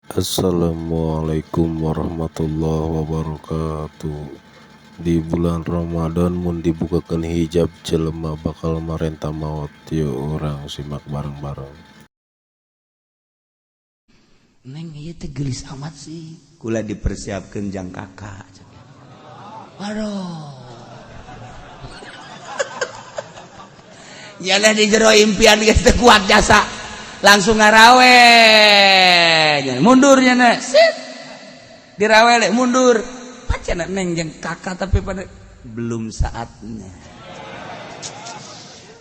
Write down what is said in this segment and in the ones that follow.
Assalamualaikum warahmatullahi wabarakatuh. Di bulan Ramadan mun dibukakeun hijab jelema bakal marenta maot. Yuk urang simak bareng-bareng. Neng ieu teh geulis amat sih. Kula dipersiapkan jang kakak. Aduh. Nyalah di jero impian geus teu kuat jasa. Langsung ngarawe. Mundur nya sit. Dirawele mundur. Pancen neng jeung kakak tapi pada belum saatnya.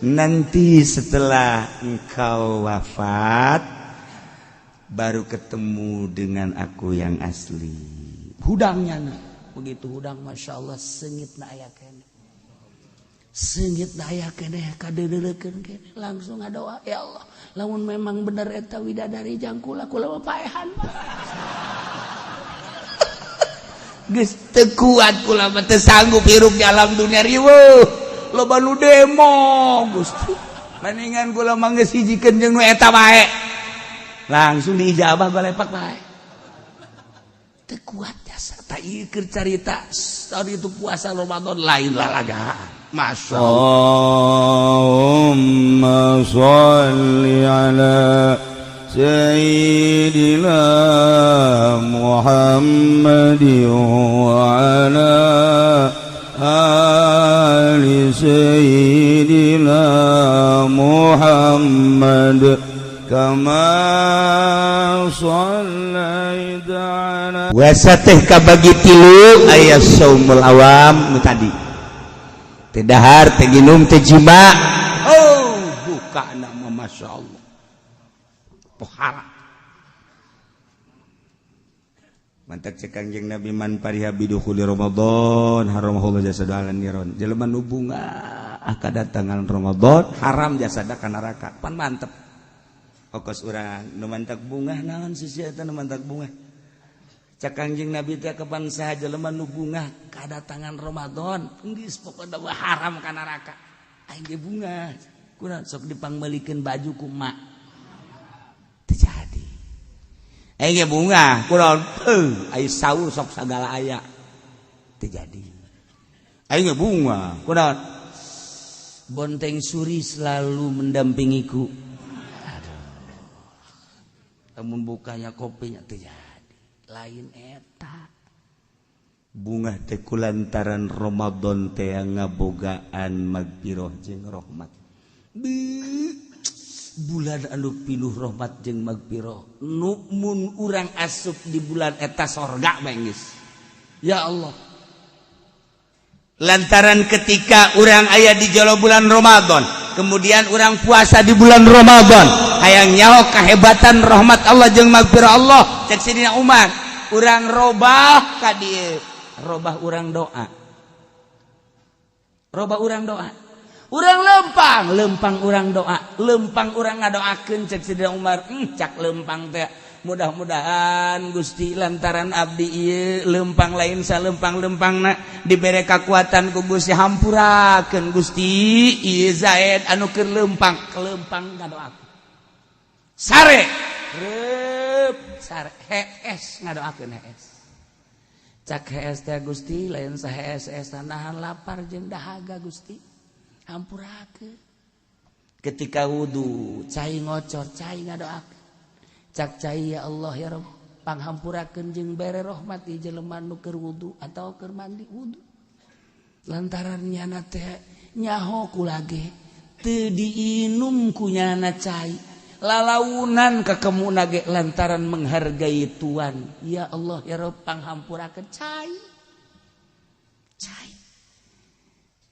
Nanti setelah engkau wafat baru ketemu dengan aku yang asli. Hudangnya nah. Begitu hudang Masya Allah sengit na aya keneh. Sengit na aya keneh kadeuleukeun keneh langsung ngadoa ya Allah lamun memang bener eta widadari jang kula kula mah paehan. Geus teu kuat kula mah teu sanggup hirup di alam dunia riweuh. Loba nu demo Gusti. Mendingan kula mah geus hijikeun jeung nu eta bae. Langsung diijabah balepak bae. Teu kuat jasa tak ieu keur carita tadi itu puasa Ramadan lain lalagaan. Masya Allah. Allahumma sholli ala sayyidina Muhammadin wa ala ali sayyidina Muhammad kama shallaita ala puasa teh kabagi tilu aya saumul awam nu tadi teh dahar teh ginum teh jima. Oh buka nama Masya Allah pohara mantak cek Kangjeng Nabi man pariha bidukhuli Ramadan haramahullah jasadu ala niron jelema nu bunga kadatangan Ramadan haram jasada ka neraka pan mantep. Okos urang nu mantak bunga naon sisi eta nu mantak bunga cek Kangjeng Nabi teh kapan saha jelema nu bunga kadatangan Ramadan geus pokona mah haram ka neraka. Aing ge bunga kunaon sok dipangmeulikeun baju ku emak teu jadi. Aing ge bunga kunaon heuh aya saur sok sagala aya teu jadi. Aing ge bunga kunaon bonteng suri selalu mendampingiku. Aduh. Lamun bukanya kopinya teu jadi. Lain eta bunga teh kulantaran Ramadan teh ngabogaan magfirah jeung rahmat. Bulan anu pinuh rahmat jeung magfirah nu mun urang asup di bulan eta sorga bae geus. Ya Allah. Lantaran ketika urang aya di jero bulan Ramadan, kemudian urang puasa di bulan Ramadan, hayang nyaho kehebatan rahmat Allah jeung magfirah Allah, cek Sidina Umar, urang robah ka dieu, robah urang doa. Robah urang doa. Urang lempang, lempang urang doa, lempang urang ngadoakeun cek Sidina Umar, cak lempang teh mudah-mudahan Gusti lantaran abdi ieu lempang lain salempang-lempangna dibere kakuatan ku Gusti hampurakeun Gusti ieu Zaid anu keur lempang, kelempang ngadoakeun. Sare reup sare hees ngadoakeun hees. Cak hees teh Gusti lain sahees-hees nahan lapar jeung dahaga Gusti hampurakeun. Ketika wudu cai ngocor cai ngadoakeun. Cak cai ya Allah ya Rabb panghampurakeun jeung bere rahmat di jelema nu keur wudu atawa keur mandi wudu. Lantaran nyana teh nyaho kula ge teu diinum ku nyana cai lalaunan kakemuna ge lantaran menghargai tuan. Ya Allah ya Rabb panghampurakeun cai. Cai.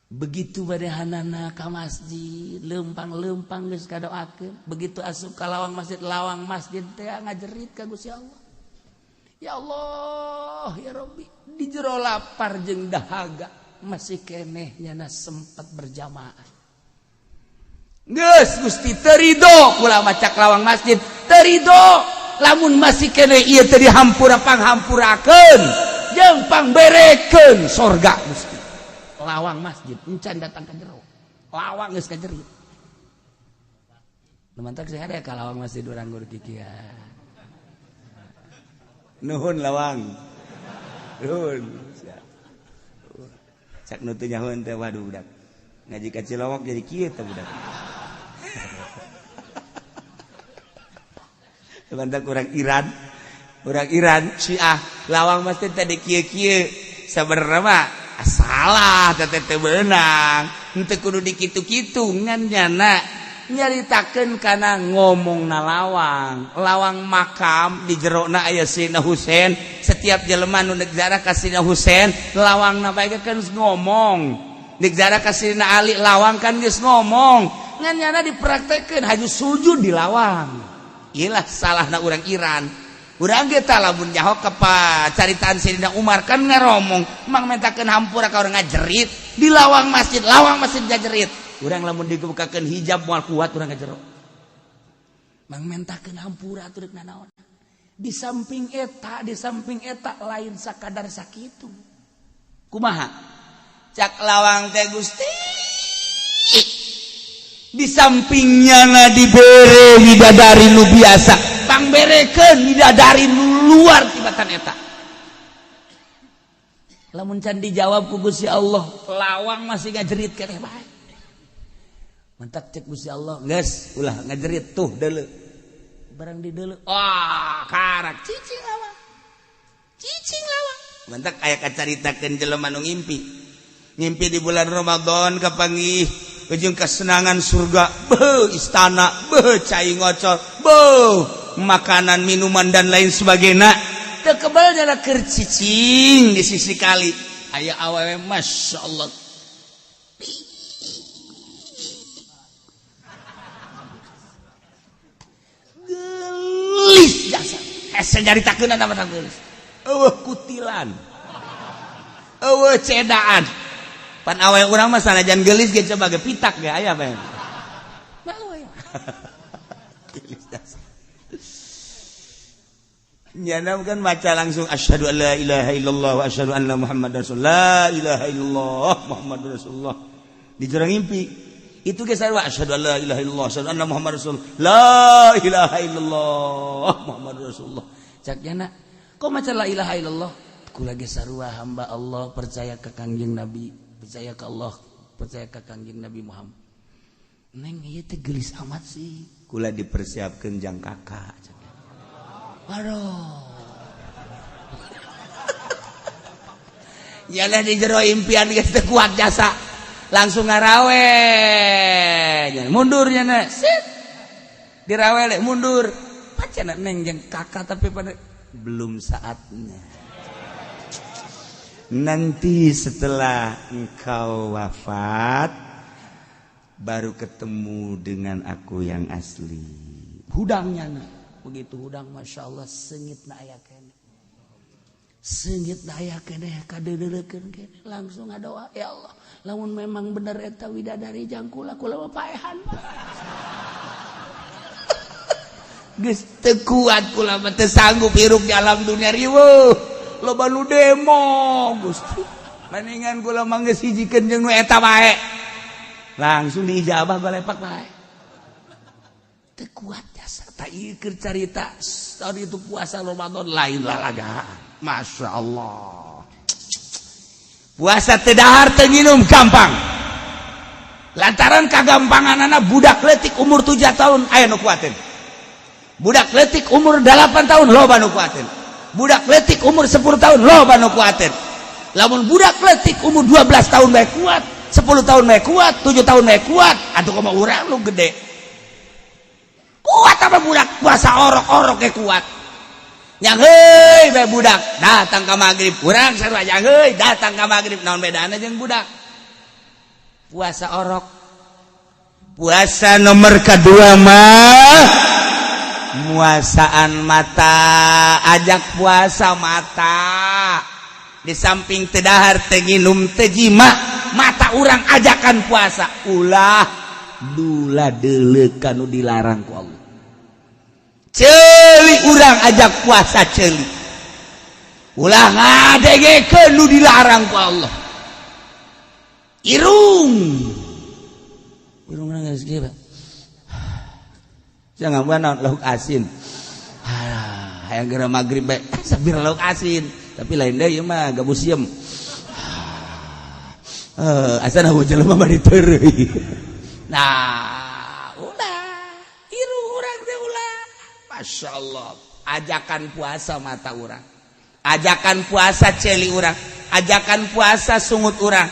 Begitu badehanana ka masjid lempang-lempang geus kadoakeun begitu asup ka lawang masjid teh ngajerit ka Gusti Allah. Ya Allah ya Rabbi di jero lapar jeung dahaga masih keneh nyana sempat berjamaah. Geus Gusti teu ridho kula maca lawang masjid teu ridho lamun masih keneh ieu teu dihampura panghampurakeun jeung pangberekeun sorga Gusti. Lawang masjid encan datang ka jero lawang geus kajerit. Nu mantak sih ada ka lawang masjid urang gur kikian. Nuhun lawang. Nuhun. Cak nu teu nyahoeun teh waduh budak. Ngaji ka Cilowok jadi kieu teh budak. Bantak urang Iran Syiah lawang masjid tadi kieu-kieu sabenerna mah salah teh teu beunang henteu kudu dikitu-kitu ngan nyana nyaritakeun kana ngomongna lawang lawang makam di jerona aya Sayyidina Husain setiap jelema nu deuk ziarah ka Sayyidina Husain lawangna bae kan geus ngomong deuk ziarah ka Sayyidina Ali lawang kan geus ngomong ngan nyana dipraktekeun haju sujud di lawang. Iyalah salahna urang Iran. Urang ge tah lamun nyaho ka caritaan Sayyidina Umar kan ngaromong mang mentakeun hampura ka urang ngajerit di lawang masjid ngajerit. Urang lamun dibukakeun hijab moal kuat urang ngajero. Mang mentakeun hampura atuh rek nanaon. Di samping eta lain sakadar sakitu. Kumaha? Cak lawang teh Gusti. Di sampingnya na dibere bidadari nu biasa pangberekeun bidadari nu luar tibatan eta lamun can dijawab ku Gusti Allah lawang masih ngajerit keneh bae mentak cek Gusti Allah geus ulah ngajerit tuh deuleu barang di deuleu wah karak cicing lawang mentak aya kacaritakeun jelema nu ngimpi ngimpi di bulan Ramadan kapanggih ujung kesenangan surga, beuh istana, beuh cai ngocor, beuh makanan, minuman dan lain sebagainya. Teu kebal jana keur cicing di sisi kali. Aya awewe Masya Allah. Gelis jasa. Hese nyaritakeun apa gelis. Eueuh kutilan. Eueuh cedaan. Pan awe urang mah sanajan geulis ge coba ge pitak ge aya bae. Malu aya. Geulis dasar. Nyana kan maca langsung asyhadu an la ilaha illallah wa asyhadu anna muhammadar rasulullah. La ilaha illallah muhammadur rasulullah. Di jero ngimpi. Itu ge sarua asyhadu an la ilaha illallah asyhadu anna muhammadar rasulullah. La ilaha illallah muhammadur rasulullah. Cak nyana, kok maca la ilaha illallah? Kula ge sarua hamba Allah percaya ka Kangjeng Nabi. Percaya ke Allah, percaya ke Kangjeng Nabi Muhammad. Neng ieu teh geulis amat sih. Kula dipersiapkeun jang kakak. Aduh. Yalah di jero impian geus teu kuat jasa. Langsung ngarawe. Mundur nya sit. Dirawele mundur. Pancen neng jeung kakak tapi pada belum saatnya. Nanti setelah engkau wafat baru ketemu dengan aku yang asli. Hudangnya nah. Begitu hudang Masya Allah sengit na aya keneh. Sengit na aya keneh kadeuleukeun keneh langsung ngadoa ya Allah lamun memang bener eta widadari jang kula kula mah paehan. Geus teu kuat kula mah teu sanggup hirup di alam dunia riweuh. Loba nu demo Gusti mendingan kula mah geus hijikeun jeung nu eta bae langsung diijabah balepak bae teu kuat jasa ta ieu keur carita tadi itu puasa Ramadan lain lalagaan Masya Allah puasa teu dahar teu nginum gampang lantaran kagampanganana budak leutik umur 7 tahun aya nu kuateun budak leutik umur 8 tahun loba nu kuateun budak letik umur 10 tahun loba nu kuateun lamun budak letik umur 12 tahun bae kuat 10 tahun bae kuat 7 tahun bae kuat atuh kumaha urang nu gede kuat apa budak puasa orok-orok ge kuat yang heuy bae budak datang ka magrib urang sarua yang heuy datang ka magrib naon bedana jeung budak puasa orok puasa nomor kedua mah muasaan mata ajak puasa mata di samping teu dahar teu nginum teu jima mata urang ajakan puasa ulah dula deuleuh ka nu dilarang ku Allah ceuli urang ajak puasa ceuli ulah ngadengekeun nu dilarang ku Allah irung irung geus kieu jangan buat lauk asin. Hayang geura magrib bae sabir lauk asin, tapi lain deui ieu mah gabus sieum. Asana jelema mah diteureuy. Nah, ulah tiru urang teh ulah. Masya Allah, ajakan puasa mata urang, ajakan puasa celi urang, ajakan puasa sungut urang.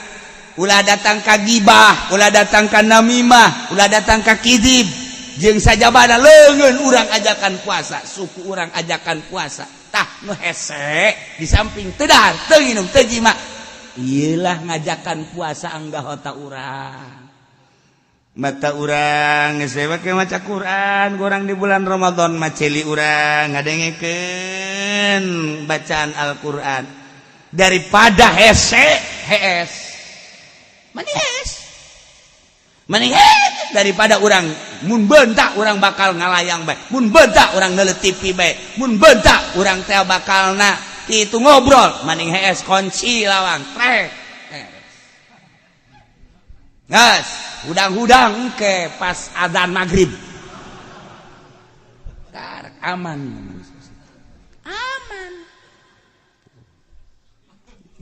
Ulah datang ka gibah, ulah datang ka namimah, ulah datang ka kidib. Jeung sajabana leungeun urang ajakan puasa, suku urang ajakan puasa. Tah nu hese di samping teu dahar, teu nginum, teu jima. Iyalah ngajakan puasa anggota urang. Mata urang geus we maca Quran, urang di bulan Ramadan maceli urang ngadengekeun bacaan Al-Qur'an daripada hese hees. Manis. Mending hees daripada urang mun bentak urang bakal ngalayang bae, mun bentak urang neuleut TV bae, mun bentak urang teh bakalna itu ngobrol, mending hees kunci lawang trek. Gas, hudang-hudang ke pas adzan maghrib. Karek aman. Aman.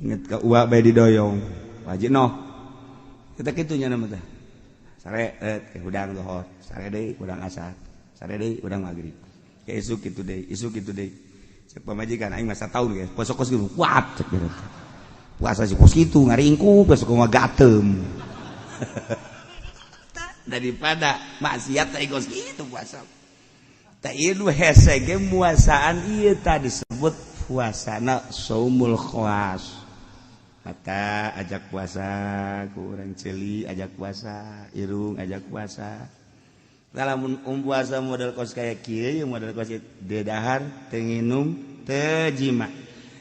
Inget ka uak bae didoyong. Wajib noh. Kita kitu nya nama teh. Sare ke hudang lohor, sare deui hudang asar, sare deui hudang maghrib. Ke isuk kitu deui, isuk kitu deui. Cek pamajikan aing masa tahun guys, puasa kos gitu kuat cek gitu. Puasa sih kos kitu ngaringkuk besok mah gatem. Daripada maksiat teh kos kitu puasa. Tah ieu hese ge muasaan ieu tah disebut puasana saumul khawas. Mata ajak puasa ku urang ceuli ajak puasa, irung ajak puasa. Lamun puasa model kos kaya kieu, model kos teu dahar, teu nginum, teu jima.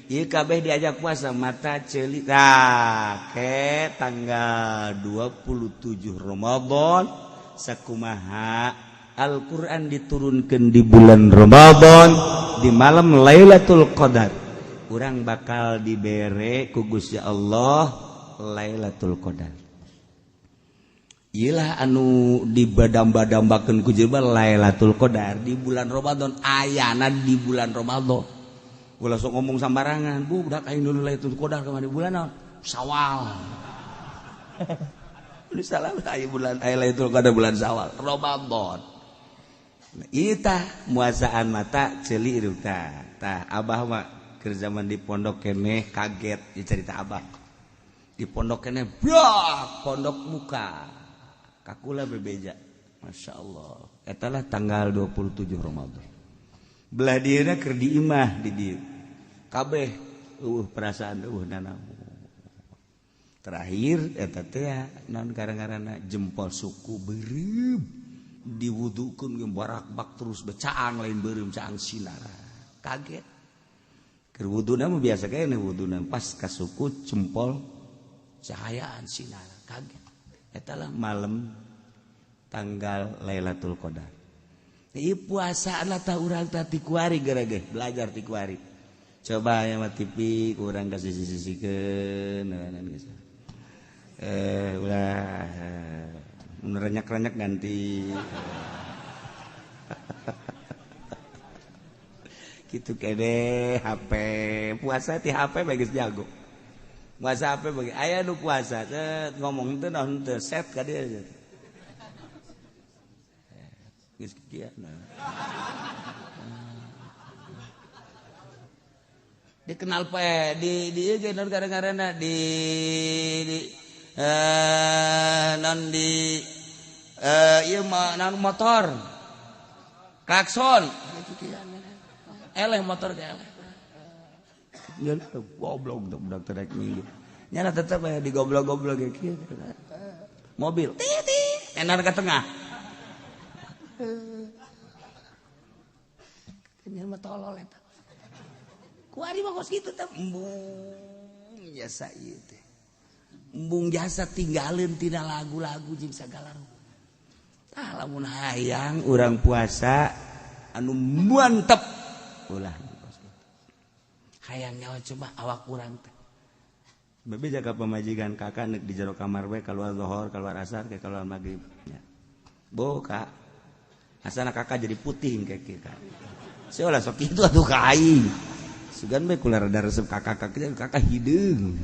Ieu kabeh diajak puasa mata ceuli. Tah, ke tanggal 27 Ramadan sakumaha Al-Qur'an diturunkeun di bulan Ramadan di malam Lailatul Qadar. Urang bakal dibere ku Gusti Allah Lailatul Qadar. Iyalah anu dibadamba-dambakeun ku jelema Lailatul Qadar di bulan Ramadan, ayana di bulan Ramadan. Ulah sok ngomong sambarangan, bu, udah aing dulu Lailatul Qadar kemana bulan naon? Sawal. Ini salah aya bulan aya Lailatul Qadar bulan Sawal, Ramadan. Ieu tah muasaan mata ceuli irung tah. Tah abah mah keur zaman di pondok keneh kaget dicerita abah. Di pondok keneh brak pondok muka. Kakula bebeja. Masya Allah. Eta lah tanggal 27 Ramadan. Belah dieuna keur di imah di dieu. Kabeh eueuh perasaan eueuh nanaon. Terakhir eta teh naon gara-garana jempol suku beureum diwudukeun ge barakbak terus becaang lain beureum caang sinar. Kaget. Keur wuduna mah biasa kene wuduna pas ka suku jempol cahayaan sinar kaget. Eta lah malam tanggal Lailatul Qadar. Ieu puasa lah tah urang tah ti kuari geura ge belajar ti kuari. Coba aya mah TV ku urang ka sisi-sisikeun geus. Ulah mun renyak-renyak ganti. Kitu kene HP puasa ti HP bae geus jago. Puasa HP bagi aya nu puasa teh ngomong teh naon teh set ka dieu. Geus kieu nah. Dikenal pe di ieu ge non gara-garana di non di ieu mah naon motor klakson eleh motor ge eleh. Nya goblok budak teh rek minggu. Nya tetep aya di goblok-goblok ge kieu. Mobil ti enar ke tengah. Nya mah tolol eta. Kuari mah kos kitu teh embung jasa ieu teh. Embung jasa tinggalin tina lagu-lagu jeung sagala rupa. Tah lamun hayang urang puasa anu mantep ulah hayang nyawa coba awak urang teh. Bebe jaga pamajikan kakak nek di jero kamar we keluar zuhur, keluar asar, ke keluar maghrib. Ya. Bo kak, asana kakak jadi putih kayak kita. Saya ulah sok kitu atuh ka aing. Sugan bae kula rada resep kakak kakak hideung.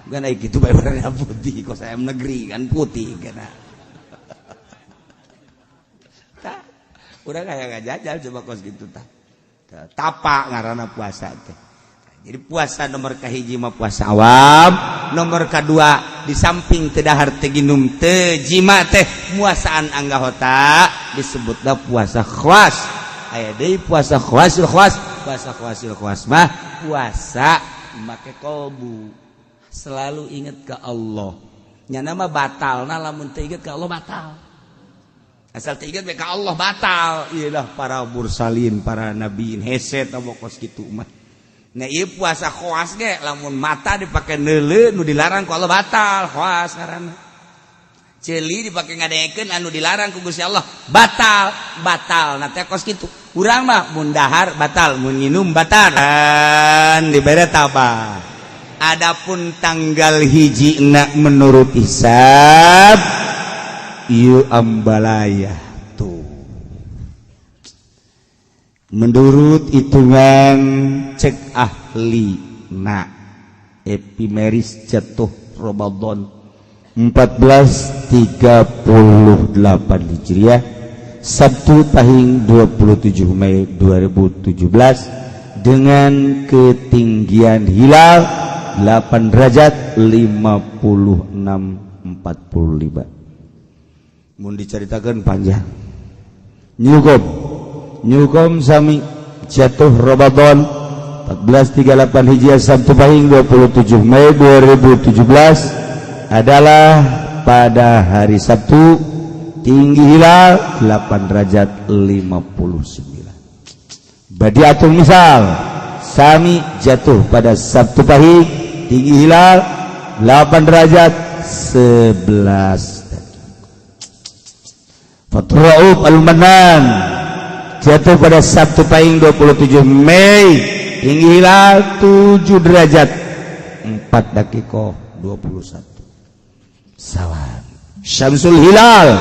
Bukan ai kitu bae warna putih kos ayam negeri kan putih kana. Tah, urang aya ngajajal coba kos kitu tah. Tapa ngaranna puasa teh. Jadi puasa nomor kahiji mah puasa awam, nomor kedua di samping teu dahar, teu ginum, teu jima teh muasaan anggahota disebutna puasa khawas. Aya deui puasa khawasil khawas. Puasa khawasil khawas mah puasa make kolbu, selalu ingat ke Allah. Nyana mah batal, nah lamun teu inget ke Allah batal. Asal teu inget ke Allah batal. Iyalah para mursalin, para nabiin hese tah kos kitu mah. Nah, ieu puasa khawas ge lamun mata dipake neuleu nu dilarang ku Allah batal, khawas ngaranna. Ceuli dipake ngadengekeun anu dilarang ku Gusti Allah batal, batal. Nah teh kos kitu. Urang mah mun dahar batal, mun nginum batal. Dan dibere tabah. Adapun tanggal hiji na menurut hisab ieu ambalaya tuh. Menurut hitungan cek ahli na epimeris jatuh Ramadan 1438 Hijriah, Sabtu Pahing 27 Mei 2017 dengan ketinggian hilal 8 derajat 56 45. Mun diceritakan panjang. Nyukom Nyukom sami jatuh Ramadan 1438 Hijriah, Sabtu Pahing 27 Mei 2017 adalah pada hari Sabtu, tinggi hilal 8 derajat 59. Badiatul misal sami jatuh pada Sabtu Pahing, tinggi hilal 8 derajat 11. Fathur Rauf Al-Manan jatuh pada Sabtu Pahing 27 Mei, tinggi hilal 7 derajat 4 dakiko 21. Salam Syamsul Hilal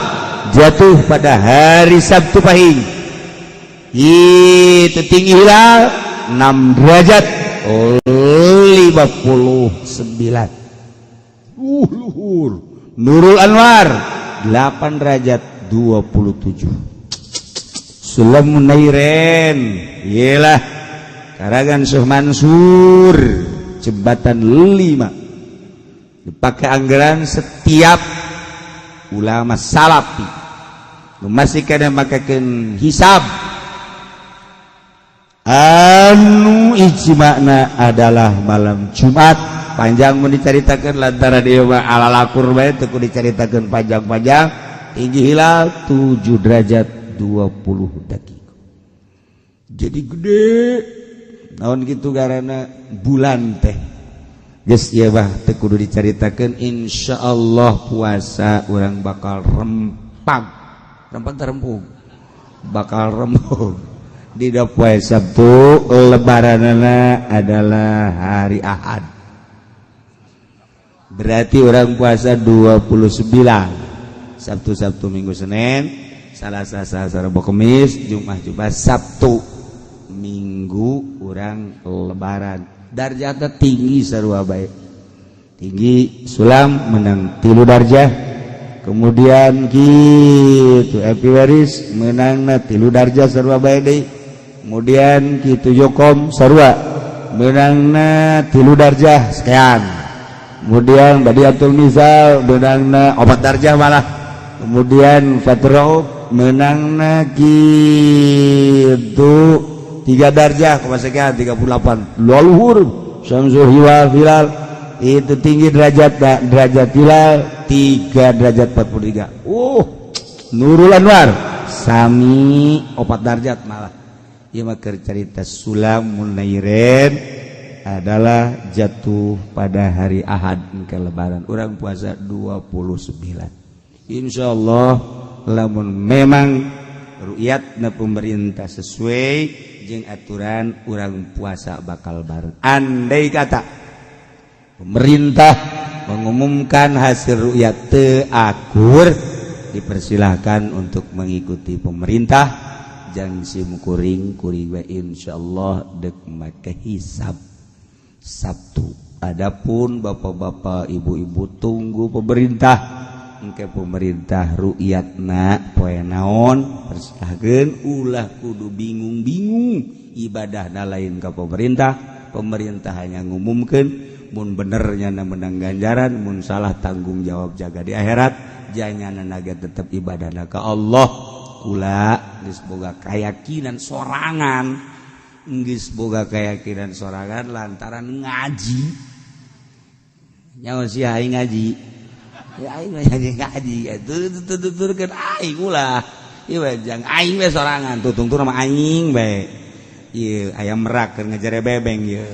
jatuh pada hari Sabtu Pahing itu tinggi hilal 6 derajat 59. Luhur. Nurul Anwar 8 derajat 27. Sulam Munairen ialah Karangan Syekh Mansur jembatan 5 dipakai anggaran setiap ulama salafi masih kadang makakeun hisab anu ijma'na adalah malam Jumat. Panjang mau diceritakan lantaran ieu mah ala lakur bae teu kudu diceritakeun panjang-panjang. Tinggi hilal 7 derajat 20 detik, jadi gede naon gitu karena bulan teh. Geus ieu bah teu kudu dicaritakeun. Insyaallah puasa urang bakal rempag rempag terempug bakal rembug di poe Sabtu. Lebaranana adalah hari Ahad, berarti orang puasa 29, Sabtu, Sabtu, Minggu, Senin, Salasa, Selasa, Rabu, Kamis, Jumat, Jumat, Sabtu, Minggu urang lebaran. Darjatnya tinggi sarua baik, tinggi sulam menang 3 darjah, kemudian gitu epimeris menang 3 darjah sarua baik deui, kemudian gitu Jokom sarua menangna 3 darjah sekian, kemudian Badiatul Misal menangna 4 darjah malah, kemudian Fatrau menangna gitu 3 darjah koma sekian 38. Luhur Syamsul Hilal Hilal itu tinggi derajat derajat hilal 3 derajat 43. Nurul Anwar sami 4 derajat malah. Ieu mah keur carita Sulam Munairen adalah jatuh pada hari Ahad ke lebaran urang puasa 29. Insyaallah lamun memang rukyatna pemerintah sesuai jeung aturan, urang puasa bakal bareng. Andai kata pemerintah mengumumkan hasil rukyat teu akur, dipersilahkan untuk mengikuti pemerintah. Jang sim kuring kuring we insyaallah dek make hisab Sabtu. Adapun bapak-bapak, ibu-ibu, tunggu pemerintah. Engke pemerintah ru'yatna poe naon, persilahkeun. Ulah kudu bingung-bingung ibadah lain ka pemerintah. Pemerintah hanya ngumumkeun. Mun benernya na menang ganjaran, mun salah tanggung jawab jaga di akhirat. Janyana naga tetap ibadah ka Allah. Kula geus boga keyakinan sorangan, geus boga keyakinan sorangan lantaran ngaji. Nyawa si aing ngaji ya, aing ngaji ngaji itu tuturkeun aing. Ulah ieu jang aing we sorangan, tutungtur sama aing bae. Ieu ayam merak keur ngejere bebeng ieu.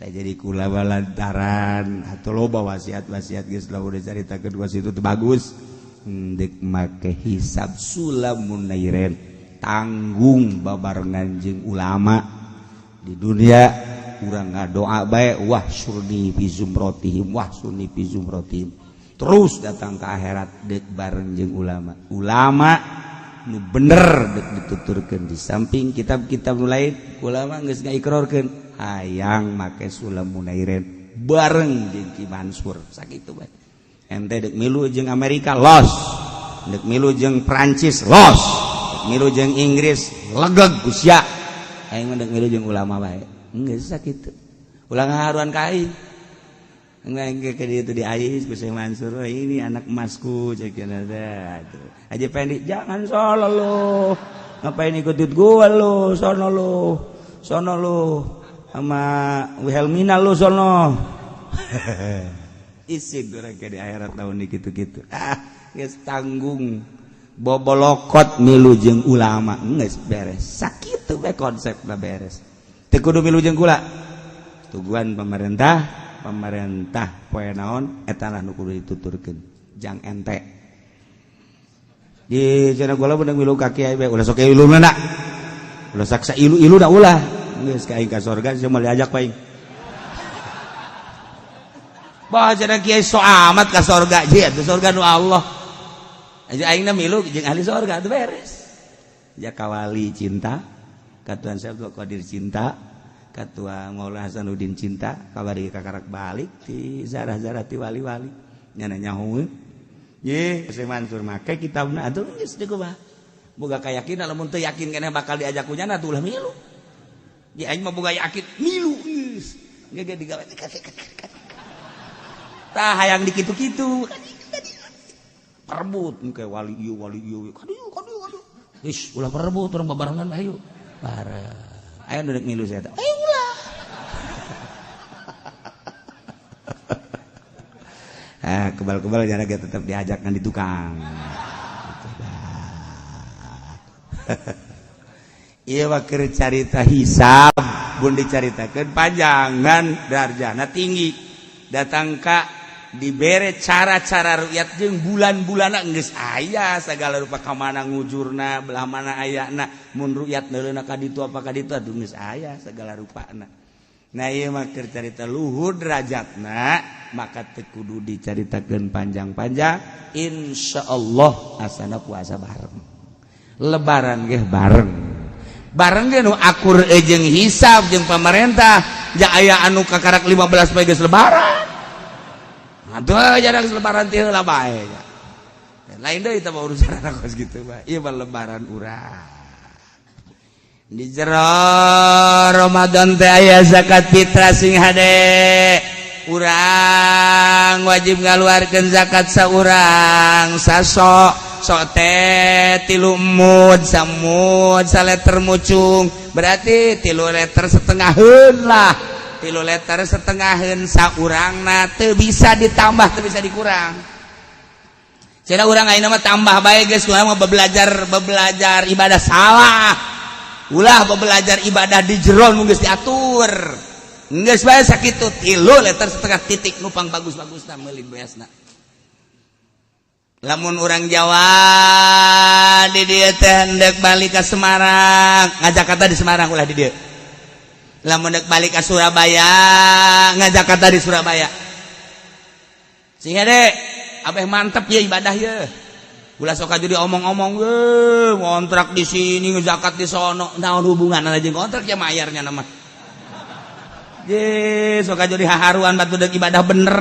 Jadi kula lantaran atau loba wasiat-wasiat geus lah udah carita kedua situ tuh bagus, dek make hisab sulam munairen, tanggung babarengan jeung ulama di dunia. Urang ngadoa bae, wah surni fi zumrotihim, wah surni fi zumrotihim. Terus datang ke akhirat dek bareng jeung ulama, ulama nu bener dek dituturkeun. Di samping kitab-kitab nu lain, ulama geus ngaikrorkeun hayang make sulam munairen bareng jeung Ki Mansur. Sakitu bae. Ente dek milu jeung Amerika los, dek milu jeung Prancis los, dek milu jeung Inggris legeg usia. Aing mah dek milu jeung ulama bae, geus sakitu. Ulah ngaharuan ka aing. Enggak ke dia itu di ais ku Syekh Mansur, oh, ini anak emasku cek aja. Pendi jangan solo lo, ngapain ikutin gua lo? Sono lo, sono lo sama Wilhelmina lu sono. Isi orang ke di akhirat tahun ini gitu-gitu. Ah, geus tanggung bobolokot milu jeung ulama, geus beres. Sakitu we konsepna, beres. Teu kudu milu jeung kula. Tuguan pemerintah, pemerintah poe naon, eta lah nu kudu dituturkeun jang ente. Di cenah kula beunang milu ka kiai bae, ulah sok ilu na, ulah saksa ilu-ilu da ulah. Geus ka aing ka sorga sia moal diajak paing. Bah cenah kiai so amat ka sorga, je atuh sorga nu Allah. Aja aing na milu jeung ahli sorga atuh beres. Ya kawali cinta, katuan Syekh Qadir cinta, katua Maulana Hasanuddin cinta, kabari kakarak balik ti zarah-zarah ti wali-wali. Nyana nyaho. Ye, Syekh Mansur make kitabna atuh geus deui mah. Boga kayakinan, lamun teu yakin keneh bakal diajak ku nyana atuh ulah milu. Ya aing mah boga yakin milu geus. Ge digawe tah hayang dikitu-kitu. Perebut engke wali ieu, wali ieu. Kadieu kadieu kadieu. Geus ulah perebut, urang babarengan ayo. Bareng. Ayo duduk milu saya. Ayo ulah. Ah, kebal-kebal jana ge tetep diajak kan di tukang. Iya wakil carita hisab pun dicaritakan panjangan darjana tinggi datang ka dibere cara-cara rukyat jeung bulan-bulan geus aya segala rupa, ka mana ngujurna, belah mana ayana, mun rukyat neuleuna ka ditu apa ka ditu, atuh geus aya segala rupana. Nah, ieu mah keur carita luhur derajatna, maka teu kudu dicaritakeun panjang-panjang. Insyaallah asana puasa bareng, lebaran ge bareng bareng ge nu akur jeung hisab jeung pemerintah. Ja aya anu kakarak 15 poe geus lebaran, atuh jarang lebaran teh heula bae. Lain deui teh urusan kos kitu bae. Ieu mah lebaran urang di jero Ramadan teh aya zakat fitrah. Sing hade, urang wajib ngaluarkeun zakat saurang sasok. Sok teh 3 mud, samud saleter mucung, berarti 3 liter setengaheun lah, 3 liter setengaheun saurangna, teu bisa ditambah, teu bisa dikurang. Cenah urang ayeuna mah tambah bae geus, urang mah belajar belajar ibadah. Salah, ulah belajar ibadah di jero nu geus diatur. Geus bae sakitu, 3 liter setengah titik, nupang bagus-bagusna meuli beasna. Lamun orang Jawa di dieu teh hendak balik ke Semarang, ngajakata di Semarang, ulah di dieu. Lamun dek balik ke Surabaya, ngajakata di Surabaya. Sehingga deh abeh mantep ya ibadah ya. Ulah sok aju diomong-omong, ngontrak di sini, zakat di sono, naon hubungan aja kontrak ya mayarnya nama. Ye, sok aju dihaharuan batu deuk ibadah bener.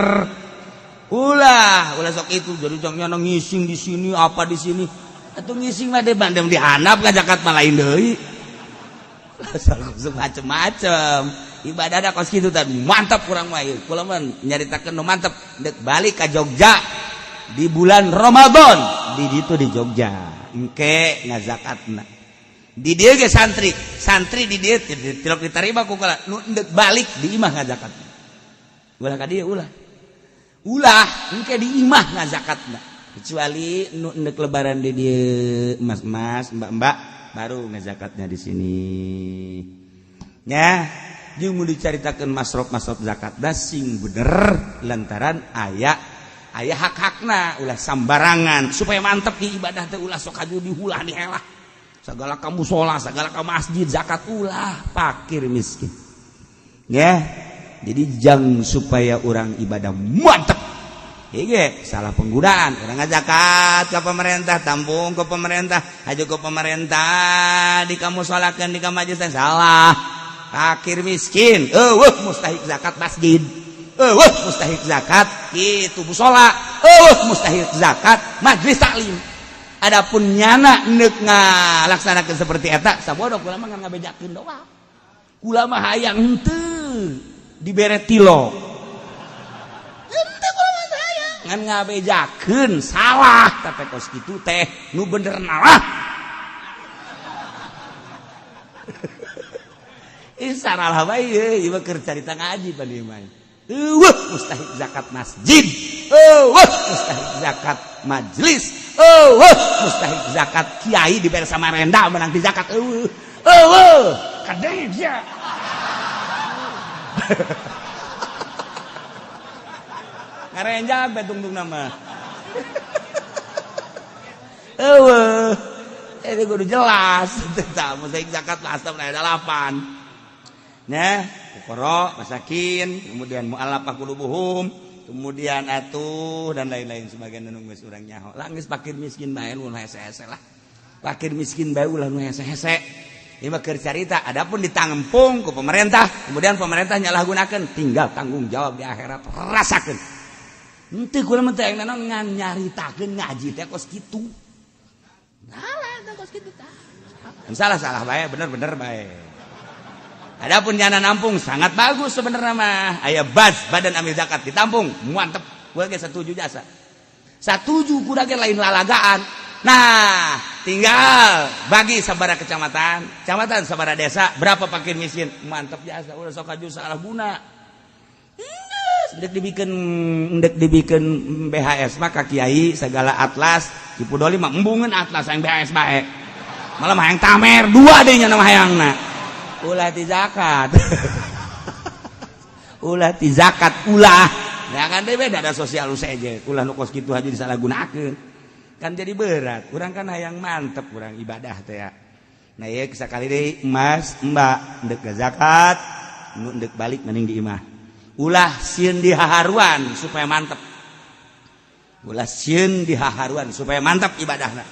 Ulah, ulah sok itu jadi jangan ngising di sini apa di sini. Atuh ngising mah deh bandem dihanap ka zakat mah lain deui. Macem-macem. Ibadah da kos kitu tadi mantap kurang mah ieu. Kula mah nyaritakeun nu mantap deuk balik ka Jogja di bulan Ramadan di ditu di Jogja engke ngazakatna di dieu ge santri santri di dieu tilok diterima ku kula nu endek balik di imah ngazakatna ulah ka dieu ulah ulah engke di imah ngazakatna kecuali nu endek lebaran di dieu mas-mas mbak-mbak baru ngazakatnya di sini nya jeung mun dicaritakeun masrof-masrof zakat da sing bener lantaran aya aya hak-hakna ulah sambarangan supaya mantep di ibadah teh ulah sok aju dihulah dihelah segala ka musola segala ka masjid zakat ulah fakir miskin ya. Jadi jang supaya orang ibadah mantep ieu salah penggunaan orang zakat ke pemerintah tampung ke pemerintah aju ke pemerintah di kamu musolakeun di ka majlis salah fakir miskin eueuh mustahik zakat masjid eueuh mustahik zakat kitu musola eueuh mustahik zakat majlis taklim. Adapun nyana neuk ngalaksanakeun seperti eta sabodo kula mah ngabejakeun doa kula mah hayang henteu dibere tilok henteu kula mah hayang ngan ngabejakeun salah tapi kos kitu teh nu bener nalah. Ih saralah bae ieu mah keur carita ngaji pan ieu mah. Eueuh mustahik zakat masjid, eueuh mustahik zakat majlis, eueuh mustahik zakat kiai dibere Samarinda menang di zakat eueuh. Eueuh kadeng sia. Ngarenjag bae tungtung nama. Eueuh itu kudu jelas tah mustahik zakat asam ada 8. Nah, fuqara, masakin, kemudian mu'allafah qulubuhum, kemudian atuh dan lain-lain sebagian nu geus urang nyaho. Lah geus fakir miskin bae nu hese-hese lah. Fakir miskin bae ulah nu hese-hese. Ieu mah keur carita, adapun ditampung ku pemerintah, kemudian pemerintah nyalahgunakeun, tinggal tanggung jawab di akhirat rasakeun. Henteu kula mah teh naon ngan nyaritakeun ngaji teh kos kitu. Salah teh kos kitu tah. Salah-salah bae, bener-bener bae. Adapun jana nampung sangat bagus sebenarnya mah. Aya bas badan amil zakat ditampung, mantep. Gua ge setuju jasa. Satuju kuda ge lain lalagaan. Nah, tinggal bagi sabara kecamatan, kecamatan sabara desa, berapa fakir miskin, mantep jasa. Udah sok aju salah guna. Ndek dibikin BHS mah ka kiai segala atlas, Cipudoli mah embungeun atlas yang BHS bae. Malah mah hayang tamer dua deui nya nama hayangna. Ulah ti zakat. Ulah ti zakat ulah. Ya kan deui beda ada sosial saja. Ulah nu kos kitu aja disalahgunakeun. Kan jadi berat. Urang kan hayang mantep urang ibadah teh ya. Nah ieu sakali deui emas, mbak ndek zakat, nu ndek balik mending di imah. Ulah sieun dihaharuan supaya mantep. Ulah sieun dihaharuan supaya mantap ibadahna.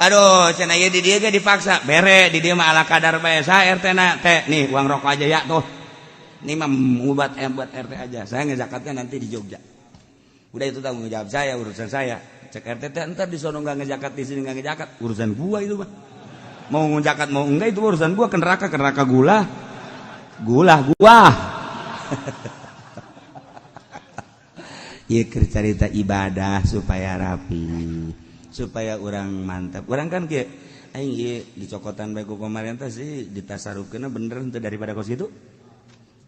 Aduh, cenah ieu di dieu ge dipaksa. Bere di dieu mah ala kadar bae sa RT na teh. Nih uang rokok aja ya tuh. Ini mah buat buat RT aja. Saya ngezakatnya nanti di Jogja. Udah itu tanggung jawab saya, urusan saya. Cek RT teh entar di sono enggak ngezakat, di sini enggak ngezakat, urusan gua itu mah. Mau ngezakat mau enggak itu urusan gua, ke neraka gula. Gula gua. Ieu keur carita ibadah supaya rapi, supaya orang mantap. Orang kan kieu aing ieu dicokotan bae ku pemerintah sih ditasarufkeunna bener henteu daripada kos kitu.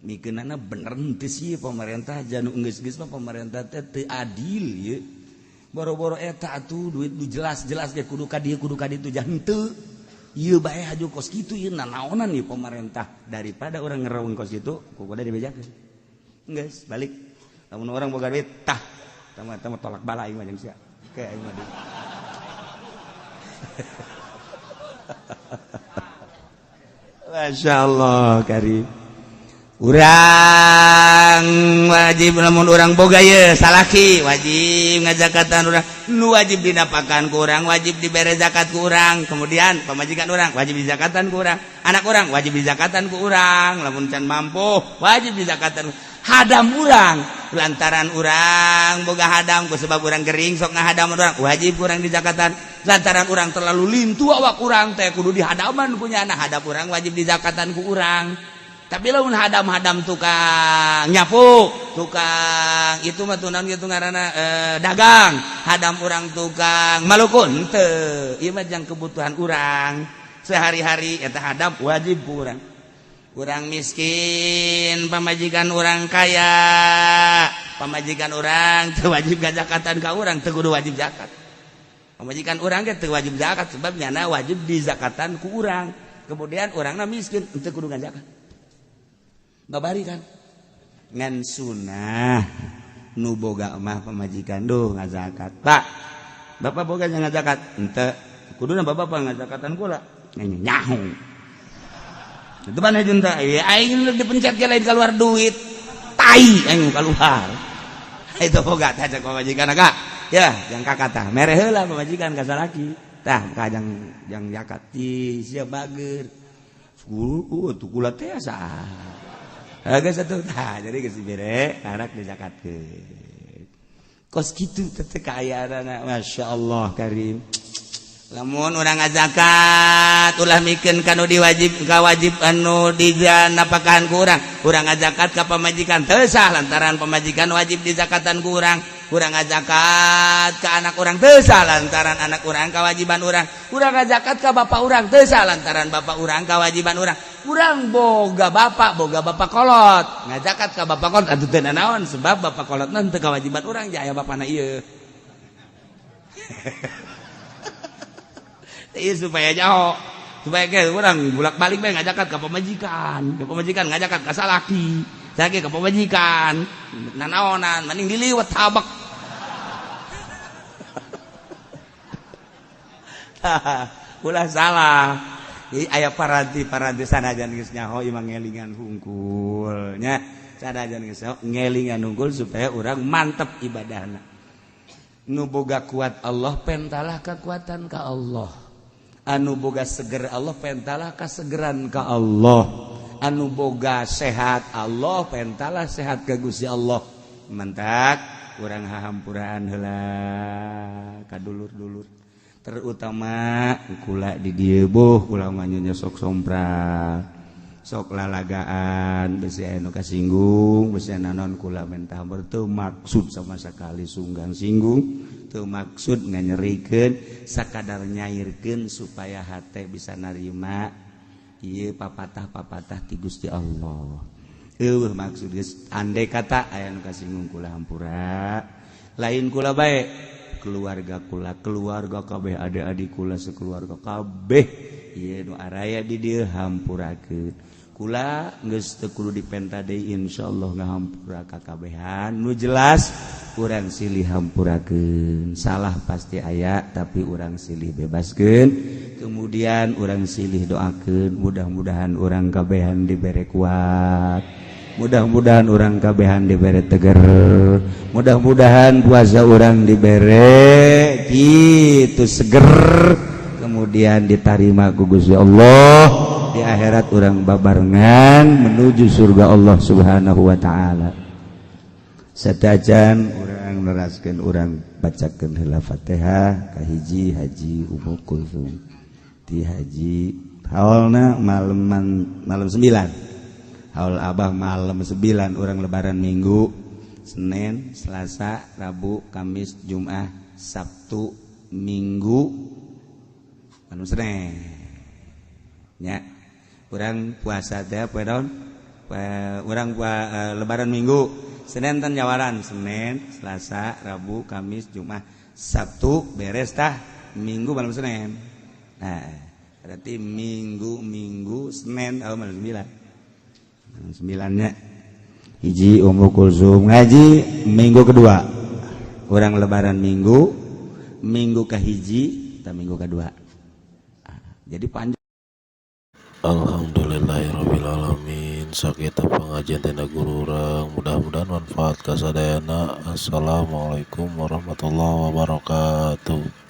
Mikeunana bener henteu sih pemerintah janu geus-geus mah pemerintah teh teu adil ieu. Boro-boro eta atuh duit nu jelas-jelas ge kudu ka dieu kudu ka ditu jah henteu. Ieu bae haju kos kitu ieu nanaonan ieu pemerintah daripada urang ngereung kos kitu ku kudu dibejakeun. Geus balik. Lamun orang boga duit tah tama-tama tolak bala aing mah jeung sia. Kayak aing mah. Masya Allah karim. Urang wajib, lamun urang boga ye salaki wajib ngajakatan urang, nu wajib dinapakan ku urang, wajib dibere zakat ku urang. Kemudian pamajikan urang wajib dizakatan ku urang, anak urang wajib dizakatan ku urang, lamun can mampu wajib dizakatan. Hadam urang, lantaran urang boga hadam, ku sebab urang gering sok ngahadam urang, wajib urang dizakatan. Lantaran urang terlalu lintu, awak urang teh kudu dihadaman punya anak, hadam urang wajib dizakatan ku urang. Tapi lamun hadam-hadam tukang nyapu, tukang itu mah tunan gitu ngaranna, dagang, hadam urang tukang malukun teu, ieu mah jang kebutuhan urang sehari-hari, eta hadam wajib ku urang. Urang miskin, pamajikan urang kaya, pamajikan urang teu wajib gazakatan ka urang, teu kudu wajib zakat. Pamajikan urang ge teu wajib zakat, sebab nyana wajib dizakatan ku urang. Kemudian urangna miskin, teu kudu ngazakat, babari kan. Ngan sunah nu boga mah pamajikan duh ngazakat. Pak, bapak boga ngazakat henteu? Kuduna bapak ngazakatan kula nyaho itu mana junta ya, aing dipencet ke lain keluar duit tai aing keluar itu. Boga tah cek pamajikan kak ya, jang kakak tah mere heula pamajikan ka salaki tah kajang jang zakat ti sia bager tuh kula teh asa. Geus atuh tah, jadi geus dibere anak dizakatkeun. Kos kitu teh kaayaan, Masya Allah karim. Lamun urang ngazakat ulah mikeun kanu diwajib ka wajib anu diganapakahan ku urang. Urang ngazakat ka pamajikan teu sah, lantaran pamajikan wajib dizakatan ku urang. Urang ngazakat ka anak urang teu sah, lantaran anak urang kewajiban urang. Urang ngazakat ka bapak urang teu sah, lantaran bapak urang kewajiban urang. Urang boga bapak, boga bapak kolot, ngazakat ka bapak kolot atuh teu naon, sebab bapak kolot teu kewajiban urang, aya bapana ieu. Iya, supaya jauh, supaya kayak orang bolak balik bae ngajakan ke pemajikan, ke pemajikan, ngajakan ke salaki salaki ke pemajikan, nanaonan mending diliwat tabak. Ulah salah. Aya paranti paranti sanajan geus nyaho imang ngelingan hungkul nya, sanajan geus ngelingan hungkul supaya urang mantep ibadahna. Nu boga kuat Allah, pentalah kekuatan ka Allah. Anu boga seger Allah, pentalah kasegeran ka Allah. Anu boga sehat Allah, pentalah sehat ke Gusti Allah. Mentak urang hahampuraan heula ka dulur-dulur, terutama kula di dieu. Boh kula mah sok sompral, sok lalagaan, besi anu kasinggung, besi nanon, kula mentah teu maksud sama sekali sunggang singgung, teu maksud nganyerikeun, sakadar nyairkeun supaya hate bisa narima ieu papatah-papatah ti Gusti Allah. Eueuh maksud geus, andai kata aya nu kasinggung kula hampura. Lain kula bae, keluarga kula, keluarga kabeh, adik-adik kula sekeluarga kabeh ieu nu araya di dieu hampurakeun. Kula geus teu kudu dipenta deui, insyaallah ngahampura kakabehan. Nu jelas urang silih hampurakeun, salah pasti aya, tapi urang silih bebaskeun, kemudian urang silih doakeun, mudah-mudahan urang kabehan dibere kuat, mudah-mudahan urang kabehan dibere teger, mudah-mudahan puasa urang dibere gitu seger, kemudian ditarima ku Gusti Allah, di akhirat urang babarengan menuju surga Allah Subhanahu wa taala. Satajan urang neraskeun, urang bacakeun heula Fatihah kahiji Haji Ummu Kulsum ti Haji haulna maleman malam 9, haul Abah malam 9. Urang lebaran Minggu, Senin, Selasa, Rabu, Kamis, Jumat, Sabtu, Minggu, malam Senin nya. Urang puasa teh poe naon? Urang lebaran Minggu, Senin tan nyawaran, Senin, Selasa, Rabu, Kamis, Jumat, Sabtu, beres tah Minggu malam Senin. Nah, berarti Minggu, Minggu, Senin, oh, malam 9, malam 9-nya. Hiji Ummu Kulsum ngaji minggu kedua urang lebaran Minggu, minggu kahiji atau minggu kedua. Ah, jadi panjang. Alhamdulillahirabbil alamin. Sakitu pengajian tina guru urang, mudah-mudahan manfaat ka sadayana. Assalamualaikum warahmatullahi wabarakatuh.